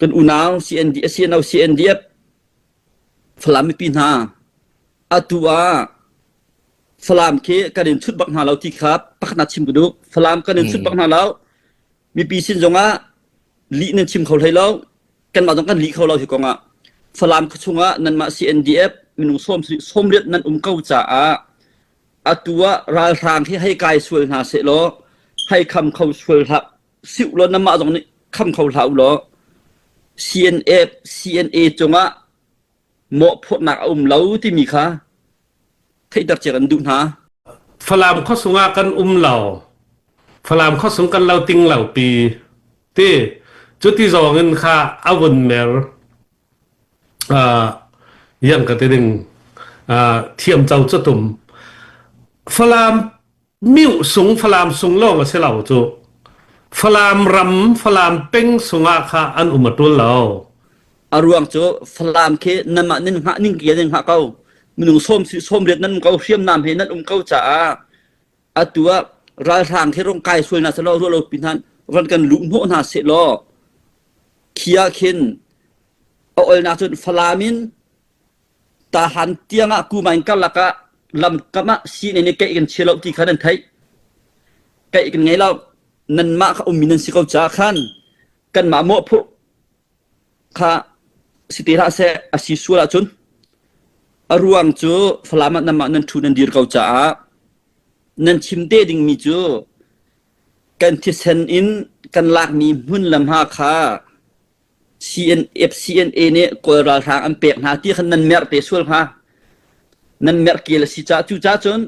Kan unau CND, CNO, CNDF Falam mipi hna atu ah Falam khi kan in chut bak hna lo ti kha pakhatnak chim ka duh. Falam kan in chut bak hna lo. Mipi sin zongah lih nan chim kho hlei lo. Kanmah zong kan lih kho lo hi kongah. Falam khuachung ah nanmah CNDF minung sawm sawmriat nan um ko caah atu ah ralhrang hi hei kai sual hna sehlaw hei kham kho sual hlah siu law nanmah zong nih kham kho hlah u law CNF CNA cungah mawhphurhnak a um lo timi kha theihter cia kan duh hna. Falam khuasung ah kan um lo. Falam khuasung kan lo ting lo pi. Ti cuti zawng in kha a vun mer. Uh, yang ka ti ding uh, thiam cho chatum. Falam Mioh sung Falam sung lawng a si lo cu. Falam ram, Falam peng sungah kha an um a ṭul lo. A ruang cu Falam khi nanmah nan hngah ning kia nan hngah ko. Minung sawm sawm riat nan um ko, hriamnam he nan um ko caah atu ah ralhrang khi rong kai sual hna selaw ruah lo pi hna ran kan luh hnawh hna seh law khi ah khin a olnak cun Falam in Tahan tiangah Kumain karlak ah lamkam ah sianginn i keih kan chia lo ti kha nan theih. Keih kan ngei lo. Nanmah kha ummi nan si ko caah khan kanmah mawhphurh kha si te hlah seh a si sual ahcun a ruang cu Falam ah nanmah nan ṭhu nan dir ko caah nan chim te dingmi cu kan thisen in kan lakmi hmun le hma kha CNF CNA nih Kawl ralhrang an pek hna ti khan nan merh te sual hnga. Nan merh kel a si caah cu ca cun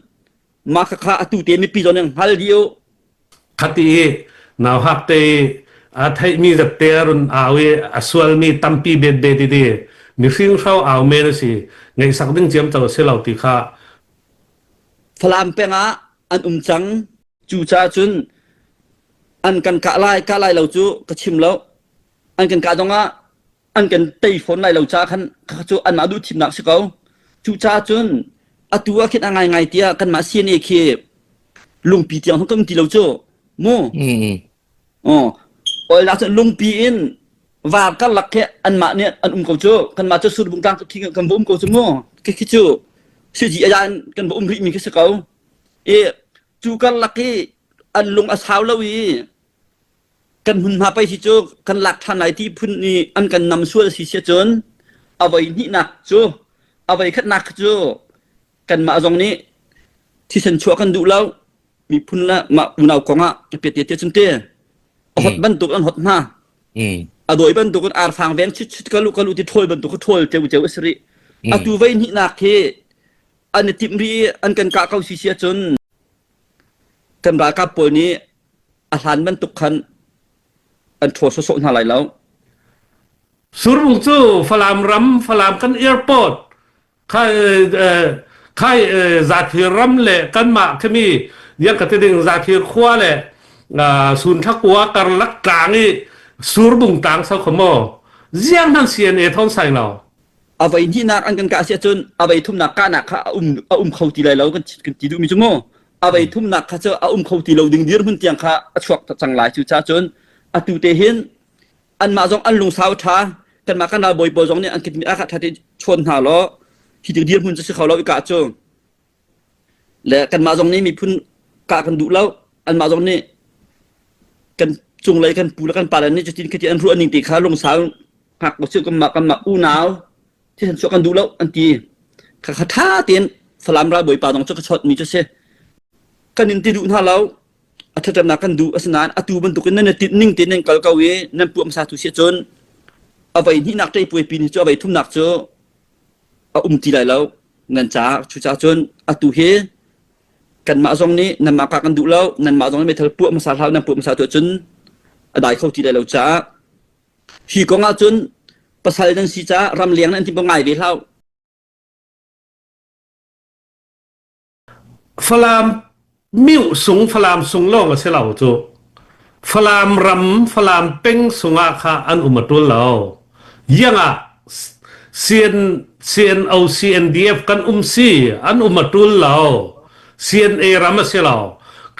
mah khakha atu te mipi zong nih hngal dih u. Khati i nau hak te i a theihmi zatte a run au i a sualmi tampi bet bet i ti mihring hro au men a si ngaihsak ding ciam to si lo ti kha Falam peng ah an um cang cu caah cun an kan kah lai kah lai lo cu ka chim lo an kan kah zongah an kan tei fawn lai lo caah khan cu anmah duh thimnak si ko. Cucaah cun atu ah khin a ngaingai tiah kanmah CNA khi lungpi tiang hong kan ti lo cu mu. Oh, oil cun lungpi in var karlak khi anmah nih an um ko cu. Kanmah cu surbung tlang khi kan va um ko cu mu. Khi khi cu siji ayan kan va um rih mi khi si ko. I cu karlak hi an lung a sau lo i kan hmunhma pei hi cu kan lak ṭhan lai ti phun nih an kan nam sual si si cun a voi hnihnak cu a voi khatnak cu kanmah zong nih thisen chuah kan duh lo miphun le mah unau kong ah piat te cun te a hot bantuk an hot hna a dawi bantuk in arfang veng chit chit kalu kalu ti ṭhawl bantuk ṭhawl ceu ceu a si rih atu voi hnihnak hi an i timh rih an kan kah ko si si ahcun kan ralkap pawl nih a hlan bantuk khan an ṭhaw sawsawh hna lai lo. Surbung cu Falam ram, Falam kan airport khai khai Zathir ram le kanmah khimi yang ka ti ding Zathir khua le Sunthla khua karlak tlang i Surbung tlang sau kho maw ziang hmanh CNA thon sai lo A voi hnihnak an kan kah si ahcun a voi thumnak kahnak kha a um a um kho ti lai lo kan kan ti duhmi cu mu a voi thumnak kha cu a um kho ti lo ding dirhmun tiang kha a chuak cang lai cu ca cun atu te hin anmah zong an lungsau ṭha kanmah kan ralbawi pawl zong nih an kitmi a kha ṭha te chawn hna law hi tik dirhmun cu si kho lo i kah cu le kanmah zong nih miphun kah kan duh lo anmah zong nih kan cunglei kan pu le kan pale nih cutin khiti an ruah ning ti kha lungsau hngak usih kanmah kanmah unau thisen chuah kan duh lo an ti kha kha ṭha tein Falam ralbawi pa zong cu ka chawt mi cu si kan in ti duh hna lo a ṭhaṭemnak kan duh asinain atu bantukin nan i tinh ning tein nan kal ko i nan puah hmasa tu si ahcun a voi hnihnak ṭeipuai pin hi cu a voi thumnak cu a um ti lai lo nan caah cucaah cun atu hi kanmah zong nih nanmah ka kan duh lo nanmah zong nih meithal puah hmasa hlah nan puah hmasa tu ahcun a dai kho ti lai lo caah hi kong ah cun pasal nan si caah ramleng nan ti ngai ve hlah Falam mioh sung Falam sung lawng a si lo cu. Falam ram Falam peng sungah kha an um a ṭul lo. Iang ah CN, CNO CNDF kan um si an um a ṭul lo. CNA ram a si lo.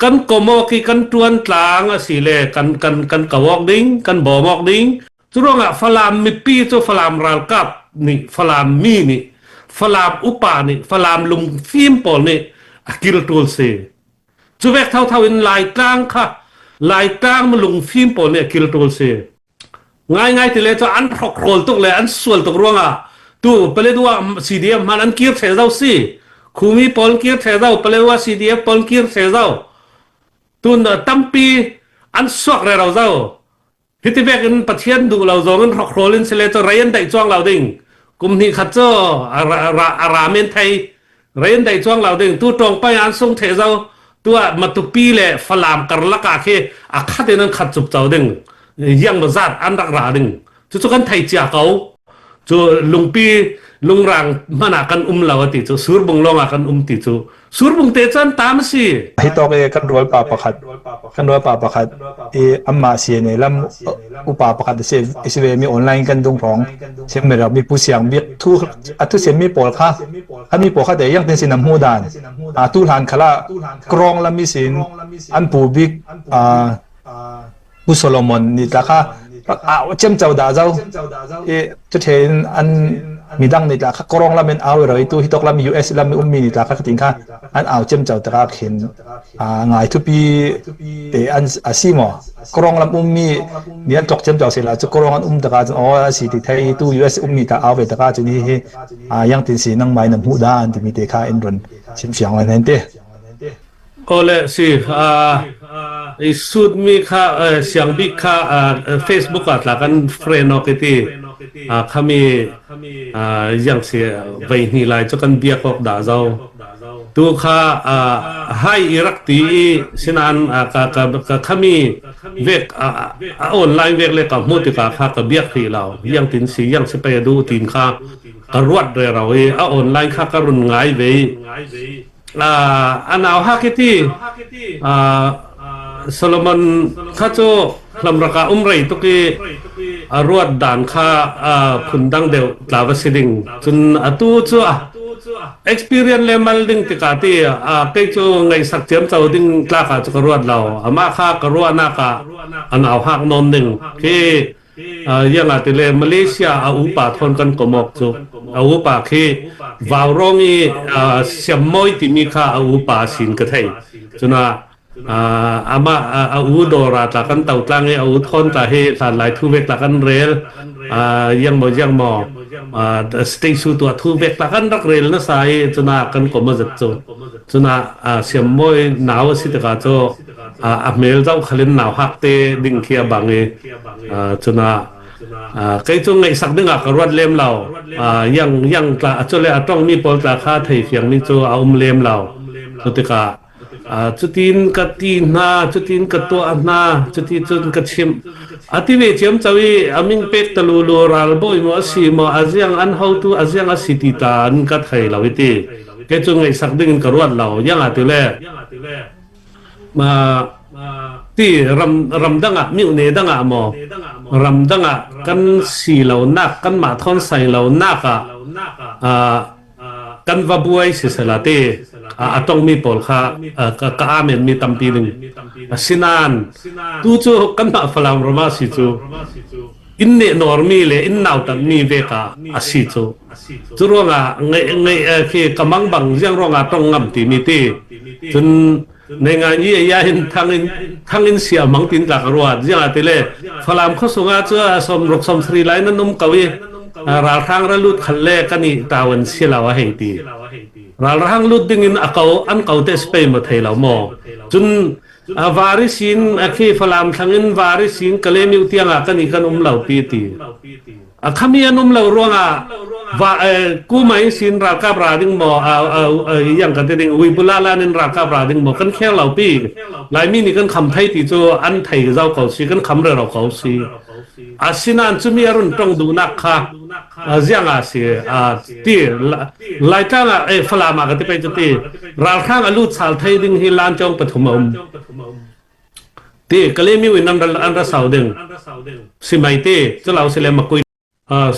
Kan komawk i kan ṭuan tlang a si le kan kan kan kawawk ding kan bawm awk ding. Cu ruangah Falam mipi cu Falam ralkap nih, Falam mi nih, Falam upa nih, Falam lungfim pawl nih a kilṭul si. Cu vek thotho in Laitlang kha Laitlang lungfim pawl nih a kilṭul si. Ngaingai ti le cu an hrokhrol tuk le an sual tuk ruangah tu Paletwa CDF hman an kir the zo si. Khumi pawl kir the zo, Paletwa CDF pawl kir the zo. Tun tampi an suak re ro zo. Hiti bek in Pathian duh lo zong in hrokhrol in sile cu rei an daih chuang lo ding. Kum hnih khat cu a ra men thei. Rei an daih chuang lo ding. Tu tawng pai an sung the zo. Tu ah Matupi le Falam karlak ah khi a khat in an khat cup co ding. Yang ma zat an rak ra ding. Cucu kan thei cia ko. Cu lungpi lungrang hmanh ah kan um lo ati cu surbung lawng ah kan um ti cu surbung te cu an tam a si. Hi tawk i kan rualpa pakhat kan rualpa pakhat i amah CNA lam upa pakhat a si a si ve mi online kan dung hrawng sim mi mi pu siang bik thu a thu sim mi pawl kha kha mi pawl kha te yang tin sin hmu dan a tu hlan khala krong lam mi sin an pu bik a Pu Solomon nih tla kha rak au cem cho dah zo i cu in an midang nih tla kha korong lam in au roi tu hi tok lam US lam ummi nih tla kha tin kha an au cem cho taka khin a ngai thupi te an asi mo korong lam ummi ni an tok cem cho sila chu korong an um taka chu o asi ti thei tu US ummi ta au ve taka chu ni hi a yang tin si nang mai na mu da an ti mi te kha in run chim fiang len hen te. Awle si i sutmi kha siangbik kha Facebook ah tla kan friend ok ti khami yang si vei hni lai cu kan biak awk dah zo tu kha hai i rak ti i sinan ka ka ka khami vek a online vek le ka hmu tikah kha ka biak hrih lo yang tin si yang si pe du tin kha ka ruat re ro i a online kha ka run ngai ve A nau Hakiti Solomon kha cu hlamrak ah um rei tuk i a ruat dan kha phundang deuh tla va si ding. Cun atu cu experience le mal ding tikah ti kei cu ngaihsak ciamco ding tlak ah cu ka ruat lo. Amah kha ka ruahnak ah a nau hak nawn ding khi Iangah tile Malaysia a upa thawn kan komok cu a upa khi Vaurong i Siammawi timi kha a upa sin ka thei. Cuna amah a u dawra tla kan to tlang i a u thawn tla hi hlan lai thu vek tla kan rel yang maw yang maw state su tua thu vek tla kan rak rel na sa i cuna kan kom a zat cu cuna Siammawi nau a si tikah cu a hmel zoh khalin nau hak te ding khi a bang i cuna kei cu ngaihsak ding ah ka ruat lem lo yang yang tla acule a tong mi pawl tla kha thei fiang mi cu a um lem lo cu tikah cutin ka ti hna cutin ka tuah hna cuti cun ka chimh ati ve ciam cho i amin pek talu lu ral bawi mo asi mo aziang an hotu aziang asi ti ta an ka thei lo i ti ke cu ngaihsak ding in ka ruat lo yang a ti le Ma ti ram ramdang ah mihne dang ah maw ramdang ah kan si lonak kanmah thawn sai lonak ah kan va buai si sela ti a tongmi pawl kha ka amen mi tampi ding asinain tu cu kanmah Falam ram ah si cu inn neh nawrmi le inn nautatmi vek ah a si cu cu ruangah ngeih ngeih khi ka mang bang ziang ruangah tong ngam timi ti cun nei ngai ni ya hin thang in thang in sia mang tin ta ka ruat ziang ah tile falam khosung ah cu som rok som sri lai nan um ko i ralhrang ra lut khal le kan i tawan si lo a hei ti ralhrang lut ding in a ko an ko te spain ma thei lo mo cun A vari sin a khi Falam thlang in vari sin Kalemiu tiangah kan i kan um lo pi ti. A khami an um lo ruangah va kumai sin ralkap ra ding maw yang kan ti ding uibulalan in ralkap ra ding maw kan khel lo pi. Laimi nih kan kham thei ti cu an thei zau ko si kan kham re ro ko si. Asinain cumi a run tong duhnak kha ziang ah si ti Laitlang ah eh Falam ah ka ti pei cu ti ralhrang a lut sal thei ding hi lancawng pathum a um ti Kalemiu in an an ra sau ding si mai ti culo si le makui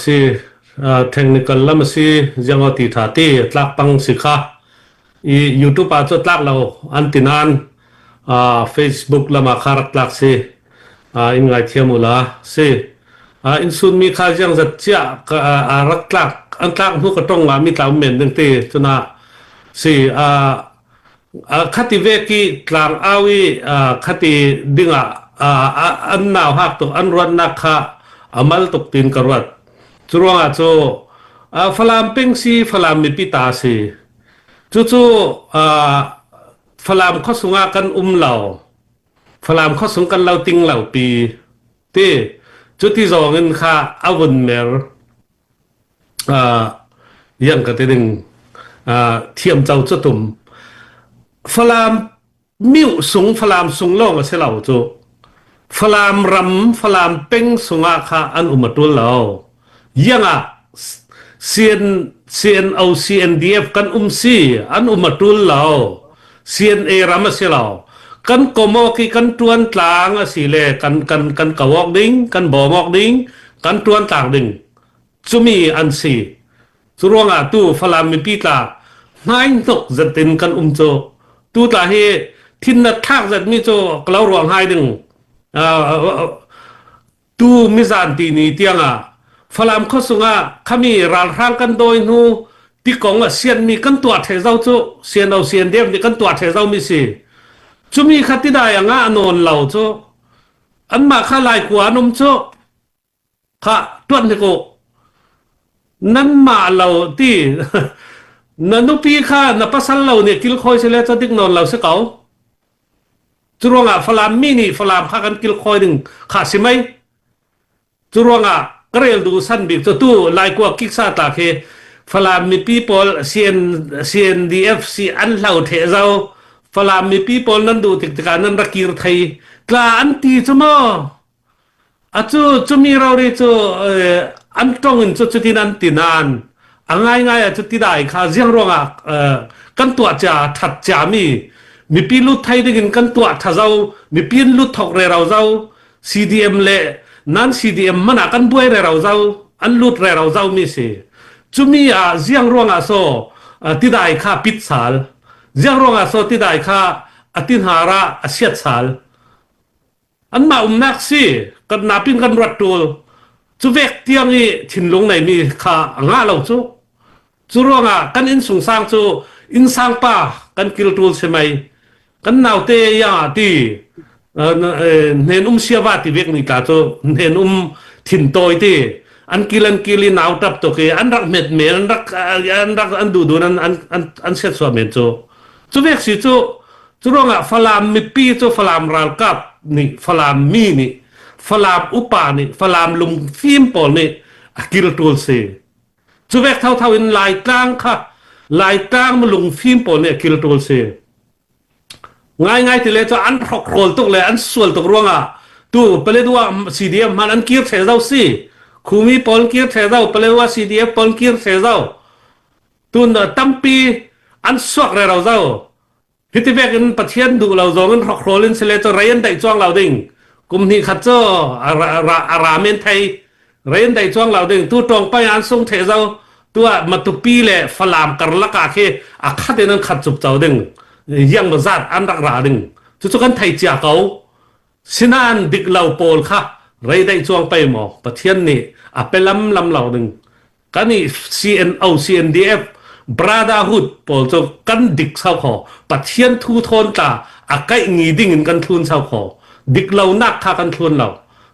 si technical lam si ziang ti tha ti tlak pang si kha i YouTube ah cu tlak lo an ti nain Facebook lam ah kha rak tlak si in ngaithiam ula si. In sunmi kha ziang zat ciah ka rak tlak an tlak hnu ka tong ah mi tlau men ding te cuna si khati ve ki tlang au i khati dingah an nau hak tuk an ruatnak kha amal tuk tin ka ruat. Cu ruangah cu Falam peng si Falam mipi ta si. Cucu Falam khuasung ah kan um lo. Falam khuasung kan lo ting lo pi. Ti cuti zawng in kha a vun mer. Yang ka ti ding thiam co cu tum. Falam Mioh sung Falam sung lawng a si lo cu. Falam ram Falam peng sungah kha an um a ṭul lo. Iang ah CN, CNO CNDF kan um si an um a ṭul lo. CNA ram a si lo. Kan komawk i kan ṭuan tlang a si le kan kan kan ko awk ding, kan bawm awk ding, kan ṭuan tlak ding. Cumi an si. Cu ruangah tu Falam mipi tla hmaihnok zatin kan um cu. Tu tla hi thin na thlak zatmi cu ka lo ruang hai ding. Tu mizan ti ni tiangah Falam khuasung ah khami ralhrang kan dawi hnu ti kong a sianmi kan tuah the zau cu siano sian dem nih kan tuah the zau mi si. Cumi kha tidai anga a nawn lo cu anmah kha laikua an um cu Khah, ṭuan hnik u. Nanmah lo ti na nupi kha na pasal lo nih kilkhawi sile ca dik nawn lo si ko. Cu ruangah Falam mi nih Falam kha kan kilkhawi ding kha si mei. Cu ruangah ka rel duh san bik cu tu Laikua kiksa tla khi Falam mipi pawl CN, CNDF si an hlo theh zau. Falam mipi pawl nan duh tik tikah nan rak kir thei. Tla an ti cu maw? Acu cumi rori cu an tong in cu cutin an ti nain a ngaingai ah cu tidai kha ziang ruangah kan tuah cia that ciami mipi lut thai dingin kan tuah tha zau mipi in lut thok rero zau CDM le nan CDM man ah kan buai rero zau an lut rero zau mi si cumi ah ziang ruangah so tidai kha pit sal ziang ruangah so tidai kha atinhara a siat sal Anmah umnak si kan napin kan ruat ṭul. Cu vek tiang i thinlung neimi kha a ngah lo cu. Cu ruangah kan innsung sang cu innsang pa kan kil ṭul si mei. Kan naute ya ti hnen um siava ti vek ni tla cu hnen um thin tawi ti an kil an kil i nau tap tuk i an rak hmet men an rak an rak an duh dun an an an an set suah men cu cu vek si cu Cu ruangah Falam mipi cu Falam ralkap nih Falam mi nih Falam upa nih Falam lungfim pawl nih a kilṭul si. Cu vek thotho in Laitlang kha Laitlang lungfim pawl nih a kilṭul si. Ngaingai ti le cu an hrokhrawl tuk le an sual tuk ruangah tu Paletwa CDF hman an kir the zau si. Khumi pawl kir the zau, Paletwa CDF pawl kir the zau. Tun tampi an suak rero zau. Hiti vek in Pathian duh lo zong in hrokhrawl in sile cu rei an daih cuang lo ding. Kum hnih khat cu a ra men thei. Rei an daih cuang lo ding. Tu tawng pai an sung the zo. Tu ah Matupi le Falam karlak ah khi a khat in an khat cup co ding. Yang ma zat an rak ra ding. Cucu kan thei cia ko. Sinain dik lo pawl kha rei daih cuang pei maw Pathian nih a pelam lam lo ding. Kan i CNO CNDF Brotherhood pawl cu kan dik sau kho Pathian thu thawn tla a kaih ngi ding in kan thlun sau kho dik lo nak kha kan thlun lo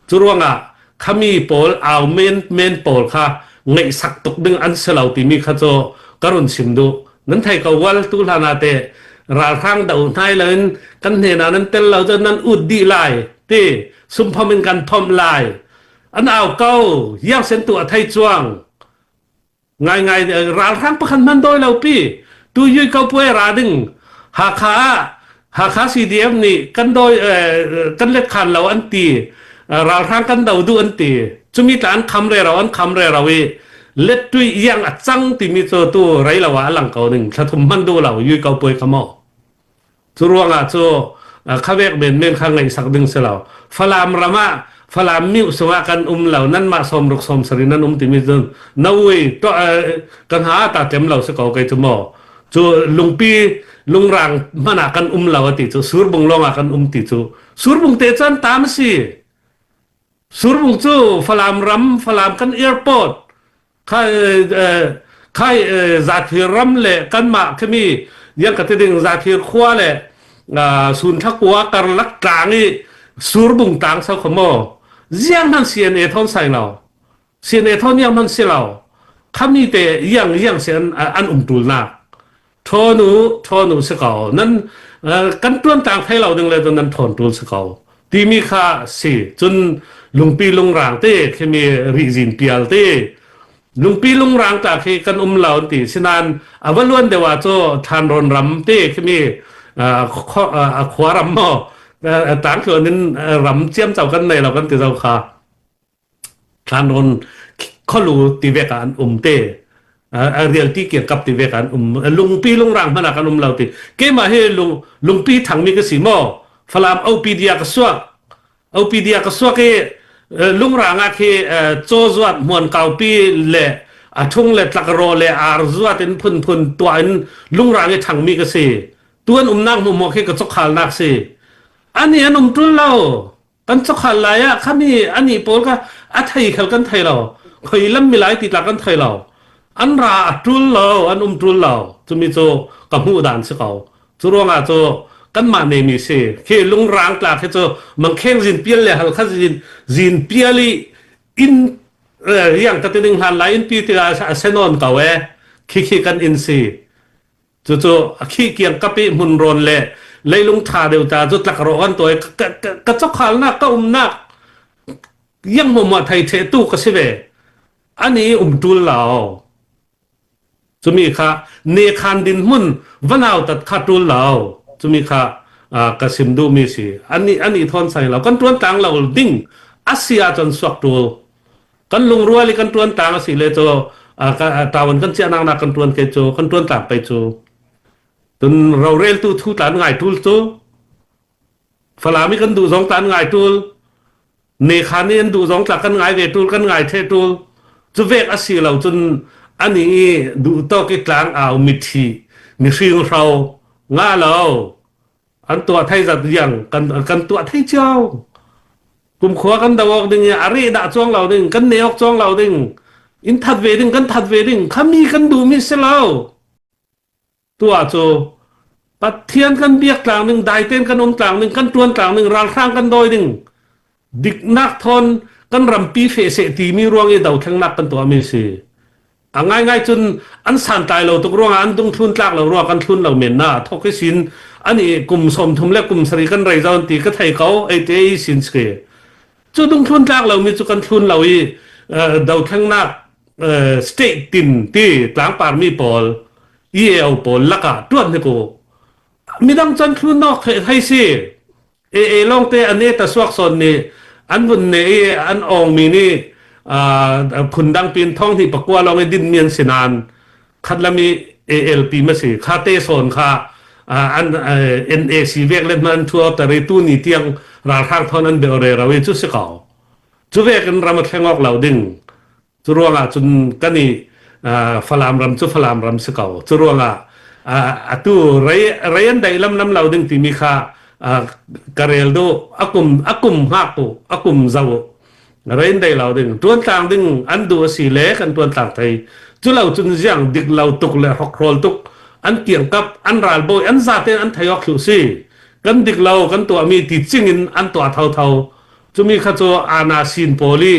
cu ruangah khami pawl au men men pawl kha ngaihsak tuk ding an si lo timi kha cu ka run chim duh nan thei ko wal tu hlan ah te ralhrang do hnai lo in kan hnen ah nan tel lo cun nan ut dih lai ti sumphom in kan phomh lai An au ko. Iang sen tu a thei cuang. Ngaingai ralhrang pakhat hman dawi lo pi. Tu yui ko puai ra ding. Hakha ah Hakha CDF nih kan dawi kan let khan lo an ti. Ralhrang kan do duh an ti. Cumi tla an kham re ro an kham re ro i let tui iang a cang timi cu tu rei lo ah a lang ko ning thlathum hman duh lo yui ko puai kha mo. Cu ruangah cu khavek menmen kha ngaihsak ding si lo. Falam ram ah Falam miu sungah kan um lo nanmah 60 70 nan um timi cun na ui to kan ha ta tlem lo si ko kei cu maw cu lungpi lungrang hmanh ah kan um lo ati cu surbung lawng ah kan um ti cu surbung te cun tam si. Surbung cu Falam ram, Falam kan airport khai khai Zathir ram le kanmah khimi yang ka ti ding Zathir khua le Sunthla khua karlak tlang i Surbung tlang sau kha maw ziang hman CNA thon sai lo CNA thon yang hman si lo khami te yang yang si an an um tul nak Ṭhawn u, ṭhawn u si ko. Nan kan ṭuan tlang thei lo ding le cun nan ṭhawn ṭul si ko. Timi kha si. Cun lungpi lungrang te khimi rihzin pial te lungpi lungrang ta khi kan um lo an ti. Sinain a va luan deuh ah cu Thlanrawn ram te khimi a khua ram maw tlangtluan in ram ciamco kan nei lo kan ti zo kha. Thlanrawn khualu tivek ah an um te. A rialti kiangkap tivek ah an um. Lungpi lungrang hmanh ah kan um lo ti. Keimah hi lung, lungpi thangmi ka si maw? Falam OPD ah ka suak. OPD ah ka suak i lungrang ah khi caw zuat hmuan kaupi le a thung le tlakrawh le ar zuat in phunphun tuah in lungrang i thangmi ka si. Tuan umnak hmuhmuah khi ka chokhalnak si. Ani an um tul lo. Kan chawkhal lai ah khami ani pawl kha a thei khal kan thei lo. Khoi lam mi lai ti tla kan thei lo. An ra a tul lo, an um tul lo. Cumi cu ka hmuh dan si ko. Cu ruangah cu kanmah ne mi si. Khi lungrang tla khi cu mangkheng zin pial le halkha zin zin pial i in riang ka ti ding hlan lai in pi tikah a senon ko e. Khi khi kan in si. Cucu a khih kiangkap i hmunrawn le leilung ṭha deuh ta cu tlakrawh kan tuah i ka chawkhalnak ka umnak iang hmuahmuah thei ṭhehtu ka si ve. Ani i um ṭul lo. Cumi kha nekhan dinhmun va nautat kha ṭul lo. Cumi kha ka sim duhmi si. Ani ani thawn sai lo. Kan ṭuan tlang lo ding a si ahcun suak ṭul. Kan lungrual i kan ṭuan tlang a si le cu tawan kan chiahnak nak kan ṭuan ke cu kan ṭuan tlang pei cu. Tun roreltu thu tlan ngai ṭul cu Falam i kan duh zong tlan ngai ṭul Nekhan i an duh zong tla kan ngai ve ṭul kan ngai the ṭul cu vek a si lo cun ani i duh tawk i tlang au mithi mihring hro nga lo an tuah thei zat yang kan kan tuah thei cio kumkhua kan do awk ding i a reh dah chuang lo ding kan ne awk chuang lo ding in that ve ding kan that ve ding khami kan duh mi si lo tuah cu Pathian kan biak tlang ding daiten kan um tlang ding kan tuan tlang ding ralhrang kan dawi ding diknak thawn kan rampi fe seh timi ruang i dothlengnak kan tuah mi si A ngaingai cun an santlai lo tuk ruangah an dungthlun tlak lo ruang kan thlun lo men na thok i sin an i kum 30 le kum sarih kan rei zawn ti ka thei ko ei te i sin si cu dungthlun tlak lo mi cu kan thlun lo i dothlengnak state tin ti tlangpar mi pawl EAO pawl lakah tuan hi ku midang chan thlun nok thei si AA lawngte an e ta suak sawn nih an vun ne i an awngmi nih phundang pin thong hnih pakua lawng i dinmi an si nain khatlam i ALP ma si kha te sawn kha an NAC vek le hman thua tari tu ni tiang ralhrang thon an beo re ro i cu si ko cu vek in ram a thleng awk lo ding Cu ruangah cun kan i Falam ram cu Falam ram si ko. Cu ruangah atu rei rei an daih lam lam lo ding timi kha ka rel duh akum akum hngak u akum zo u rei an dai lo ding tuan tlang ding an duh a si le kan tuan tlang thei cu lo cun ziang dik lo tuk le hrokhrawl tuk an kiangkap an ralbawi an zaten an thei awk thlu si kan dik lo kan tuahmi ti cing in an tuah thotho Cumi kha cu ana sin pawl i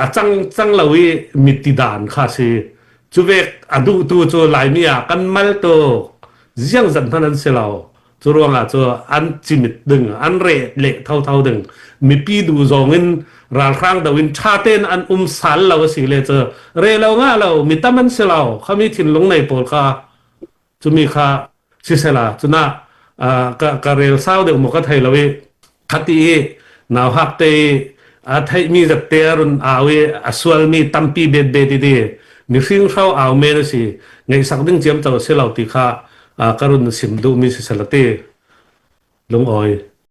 a cang cang lo i mitti dan kha si. Cu vek a duhtu cu Laimi ah kan mal tuk. Ziang zat hmanh an si lo. Cu ruangah cu an cimit ding, an reh leh thotho ding. Mipi duh zong in ralhrang do in ṭha tein an um sal lo a si le cu re lo nga lo mi tam an si lo. Khami thinlung nei pawl kha Cumi kha sisela cuna ka ka rel sau deuh maw ka thei lo i khati i nau hak te i a theihmi zat te a run au i a sualmi tampi bet bet i ti mihring hro au men a si ngaihsak ding ciam co si lo ti kha ka run sim duhmi sisela ti lungawi.